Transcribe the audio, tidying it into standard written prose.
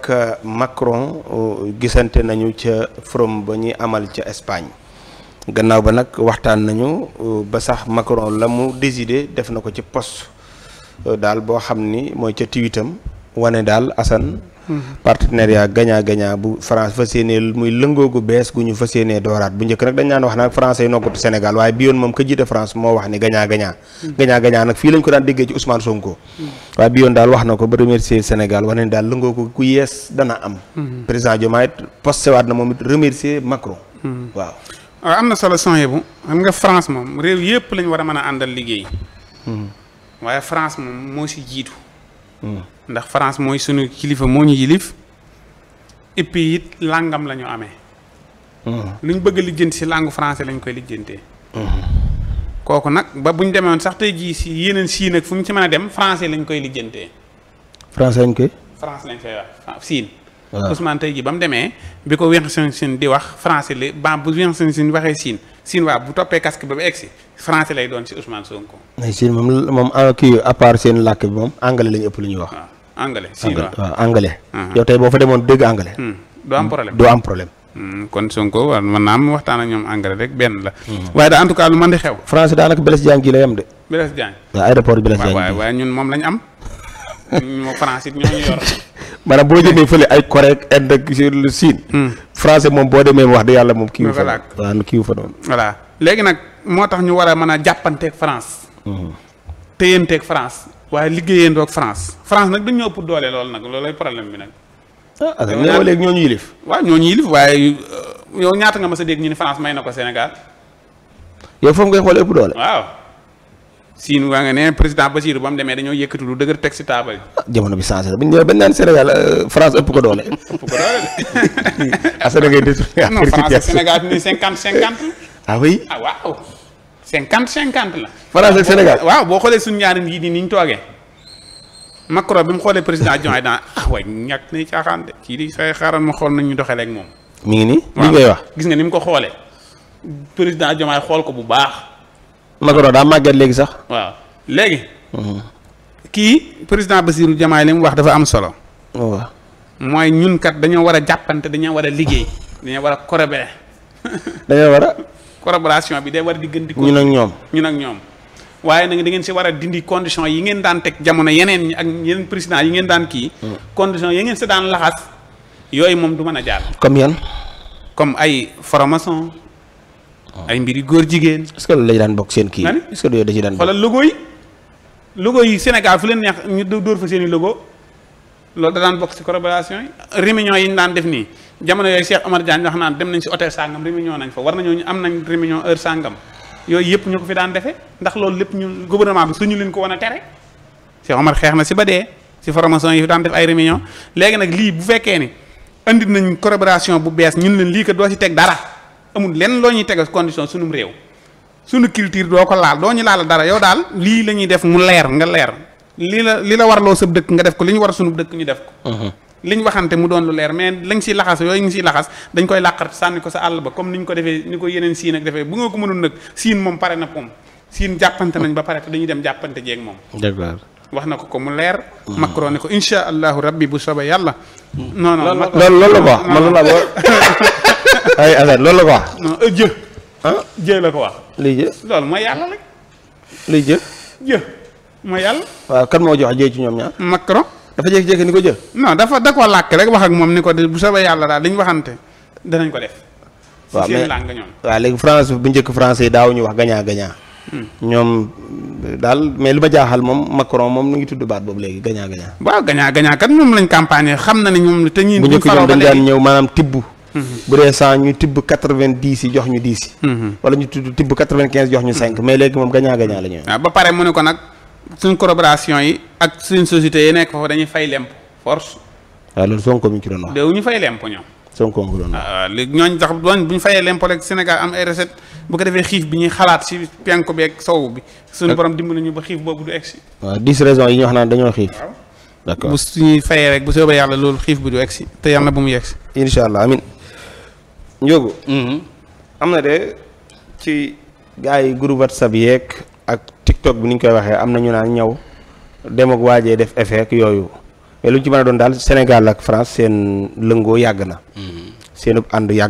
ak Macron gisante nañu ca forum ba ñuy amal ca Espagne gannaaw ba nag waxtaan nañu ba sax Macron la mu décidé def na ko ci post daal boo xam ni mooy ca tweetam wane daal Assane partenariat gagnant-gagnant bu France fas yéenee muy lëngoogu bees gu ñu fas yéenee dooraat bu njëkk nag dañ naan wax nag français yi noggatu Sénégal waaye bi yoon moom ka jiite France moo wax ni gagnant-gagnant gagnant-gagnant nag fii lañ ko daan déggee ci Ousmane Sonko waaye bi yoon daal wax na ko ba remercier Sénégal wane ni daal lëngoogu ku yees dana am président Diomaye posté waat na moom it remercier Macron waaw am na solo son bu xam nga France moom réew yëpp lañ war a mën a àndal liggéey waaye France moom moo si jiitu ndax France mooy sunu kilifa moo ñu yilif et puis it langam la ñu amee luñ bëgg a lijjanti si langue français lañ koy lijjantee kooku nag ba buñ demoon sax tey jii si yeneen siin ak fu ñu ci mën a dem français lañ koy lijjantee français lañ koy France lañ koy wax siin Ousmane tey jii ba mu demee bi ko Winston di wax français la ba bu Winston waxee siin waa bu toppee casque ba egsi français lay doon si Ousmane Sonko. mais siin moom kii à part seen làkk bi moom anglais lañu ëpp lu ñuy wax. waaw anglais siin waaw anglais. yow tey boo fa demoon dégg anglais. doo am problème doo am problème. kon Sonko war mën naa am waxtaan ak ñoom anglais rek benn la. waaye da en tout cas lu mën di xew. français daanaka Blaise Diagne gi la yem de. Blaise Diagne. waaw aéroport Blaise Diagne waaye ñun moom lañ am. ñun France it ñoo ñu yor. maanaam boo jëmee fële ay Corée ak Inde ak Chine. français moom boo demee wax dëgg yàlla moom. kii wu fa waaw kii wu fa noonu. voilà léegi nag moo tax ñu war a mën a jàppanteeg France. téyanteeg France waaye liggéeyandoo ak France France nag dañu ëpp doole loolu nag loolay problème bi nag. ah yow léegi ñoo ñu yilif. waaw ñoo ñu yilif waaye yow ñaata nga mas a dégg ñu ne France may na ko Sénégal. yow foofu ngay xool ëpp doole. waaw. Siin waa nga ne président Bassirou ba mu demee dañoo yëkkati lu dëgër teg si taabal. jamono bi changé na bu ñu ñëwee bañ naan Sénégal France ëpp ko doole. ëpp ko doole de. asana ngay détourné. non France ak Sénégal ni 50-50. ah oui ah waaw. 50-50 la. France ak Sénégal waaw boo xoolee suñu ñaari njiit yi ni ñu toogee. Macron bi mu xoolee président Diomaye daan waay ñàkk nay caaxaan de kii di say xaaral ma xool nañ ñu doxalee ak moom. mi ngi nii li ngay wax. gis nga ni mu ko xoolee. président Diomaye xool ko bu baax. Macron daa màgget léegi sax. waaw léegi. kii président Bassirou Diomaye li mu wax dafa am solo. waaw mooy ñun kat dañoo war a jàppante dañoo war a liggéey. dañoo war a collaborer. dañoo war a. collaboration bi day war di gën di. ñun ak ñoom ñun ak ñoom. waaye nag da ngeen si war a dindi conditions yi ngeen daan teg jamono yeneen ñi ak yeneen président yi ngeen daan kii. conditions yi ngeen si daan laxas. yooyu moom du mën a jaar. comme yan. comme ay formation. ay mbiri góor jigéen. est-ce que loolu lañu daan bokk seen kii. est-ce que loolu da ci daan bokk. xoolal logo yi. logo yi Sénégal fu leen neex ñu dóor fa seen i logo. loolu da daan bokk si collaboration yi. réunion yi ñu daan def nii jamono yooyu Cheikh Omar Diagne wax naan dem nañ si hôtel sangam réunion nañ fa war nañoo ñu am nañ réunion heure sangam yooyu yëpp ñu ko fi daan defee ndax loolu lépp ñu gouvernement bi suñu leen ko wan a tere. Cheikh Omar xeex na si ba dee si formation yi fi daan def ay réunion léegi nag lii bu fekkee ni andi nañ collaboration bu bees ñun leen lii ko doo si teg dara amul lenn loo ñuy tegal condition sunum réew sunu culture doo ko laal doo ñu laal dara yow daal lii la ñuy def mu leer nga leer li la warloo sa dëkk nga def ko li ñu war sunu dëkk ñu def ko. li ñu waxante mu doon lu leer mais lañ siy laxas yooyu ñu siy laxas dañ koy làqat sànni ko sa àll ba comme ni ñu ko defee ni ko yeneen siin ak defee bu nga ko mënul nag siin moom pare na moom siin jàppante nañ ba pare te dañuy dem jàppante jeeg moom. d'accord wax na ko mu leer. Macron ne ko incha allahu rabbi bu soobee yàlla. non non loolu la ko wax man loolu la ko ay Assane loolu la ko wax. non jë. jë la ko wax. lii jë. loolu mooy yàlla rek. lii jë. jë mooy yàlla. waaw kan moo jox jë ci ñoom ñaar. Macron. dafa jékki-jékki ni ko jë. non da ko làkk rek wax ak moom ni ko bu soobee yàlla daal dañu waxante danañ ko def. waaw seen làng ñoom. waaw léegi France bu njëkk français yi daaw ñu wax gagnant gagnant. ñoom daal mais li ma jaaxal moom Macron moom nu ngi tudd baat boobu léegi gagnant gagnant. waaw gagnant gagnant kat moom lañ campagne xam na ne ñoom te ñii. bu njëkk ñoom dañ daan ñëw maanaam tibb. bu dee 100 ñu tibb 90 yi jox ñu 10 yi. wala ñu tibb 95 jox ñu 5 mais léegi moom gagnant gagnant la ñu. waaw ba pare mu ne ko nag suñ collaboration yi ak suñ société yi nekk foofu dañuy fay lemp force. waaw loolu Sonko mi ci doon wax. déw ñu fay lemp ñoom. Sonko mi ci doon wax. waaw léegi ñooñu tax bu ñu fayee lemp rek Sénégal am ay recette bu ko defee xiif bi ñuy xalaat si penku bi ak sowu bi. suñu borom dimbali ñu ba xiif boobu du egsi. waaw 10 raisons yi ñu wax naan dañoo xiif. waaw d'accord bu suñuy fayee rek bu soobee yàlla loolu xiif bi du egsi te yàlla na bu mu yegsi. incha allah amin Ndiogou. am na de ci gars yi groupe WhatsApp yeeg ak TikTok bi ni ñu koy waxee am na ñu naan ñëw dem ak waajee def effet ak yooyu mais lu ci mën a doon daal Sénégal ak France seen lëngoo yàgg na. seen ànd yàgg